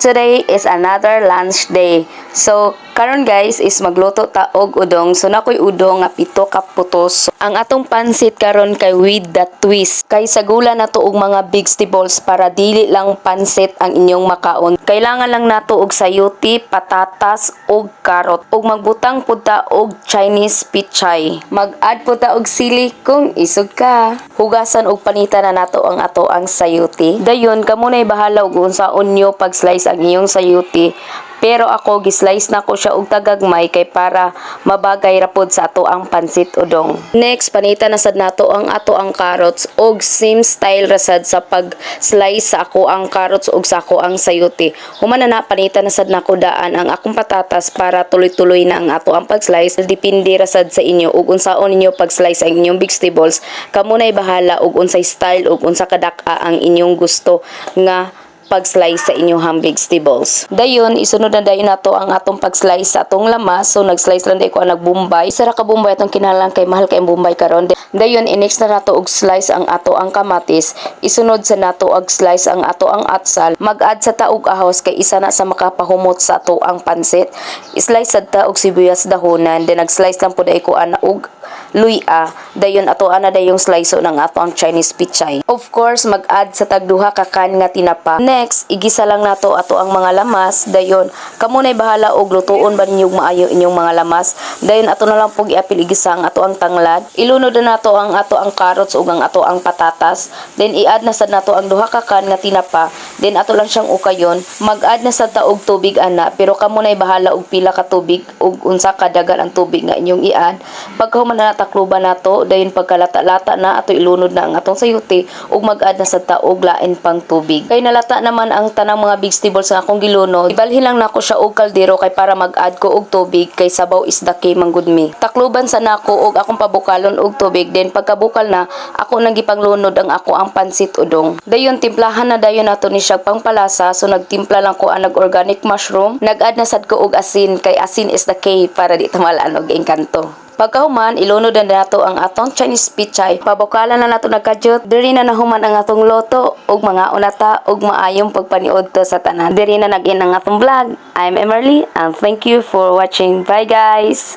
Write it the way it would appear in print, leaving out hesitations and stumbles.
Today is another lunch day. So, karon guys is magluto ta og udong. So, naa koy udong nga 7 ka putos. So, ang atong pansit karon kay with the twist. Kay sagula nato og mga vegetables para dili lang pansit ang inyong makaon. Kailangan lang nato og sayuti, patatas ug carrot. Ug magbutang pud ta og Chinese pichay. Mag-add pud ta og sili kung isog ka. Hugasan og panita na nato ang ato ang sayuti. Dayon kamo nay bahala og unsaon nyo pag-slice ang inyong sayuti. Pero ako, gislice na ko siya og tagagmay kay para mabagay ra pod sa ato ang pansit udong. Next, panita na sad nato ang ato ang carrots og same style ra sad sa pag-slice sa ako ang carrots og sa ako ang sayuti. Human na na, panita na sad nako daan ang akong patatas para tuloy-tuloy na ang ato ang pag-slice. Depende ra sad sa inyo ug unsaon ninyo pag-slice ang inyong vegetables. Kamo nay bahala og unsay style ug unsa kadak-a ang inyong gusto nga pag-slice sa inyong vegetables. Dayon, isunod na dayon nato ang atong pag-slice sa atong lamas. So, nag-slice lang dayon ko ang nagbumbay. Isa ra ka bumbay atong kinahanglan kay mahal kay ang bumbay karon. Dayon, i-next na nato og slice ang ato ang kamatis. Isunod sa nato og slice ang ato ang atsal. Mag-add sa ta og ahos kay isa na sa makapahumot sa ato ang pansit. I-slice sad ta og sibuyas dahonan. Then nag-slice lang pud ko ana og luya. Dayon ato ana dayong slice ng ato ang Chinese pichay. Of course, mag-add sa tag duha ka can nga tinapa. Next, igisa lang nato ato ang mga lamas. Dayon, kamo nay bahala og lutuon ba ninyo maayo inyong mga lamas. Dayon ato na lang pug iapil igisa ang ato ang tanglad. Ilunod na nato ang ato ang carrots ug ang ato ang patatas. Then i-add na sad nato ang duha ka can nga tinapa. Then ato lang siyang ukayon. Mag-add na sad ta og tubig ana, pero kamo nay bahala og pila ka tubig ug unsa ka dagan ang tubig nga inyong i-add. Pagkahuman na, takluban nato. Dayon pagkalata-lata na, ato ilunod na ang atong sayuti ug mag-add na sad ta og lain pang tubig. Kay nalata naman ang tanang mga vegetables nga akong gilunod. Ibalhin lang nako siya og kaldero kay para mag-add ko og tubig kay sabaw is the key man gud mi. Takluban sa nako og akong pabukalon og tubig, then pagkabukal na, ako nang gipanglunod ang ako ang pansit udong. Dayon timplahan na dayon nato ni siya pangpalasa. So nagtimpla lang ko ang nag-organic mushroom. Nag-add na sad ko og asin kay asin is the key para di tamalaan og engkanto. Pagkahuman, ilunod na nato ang atong Chinese pichay. Pabukalan na nato nagkadyot. Diri na nahuman ang atong luto ug mga unata ug maayong pagpaniod to sa tanan. Diri na nag-end ang atong vlog. I'm Emerly and thank you for watching. Bye, guys!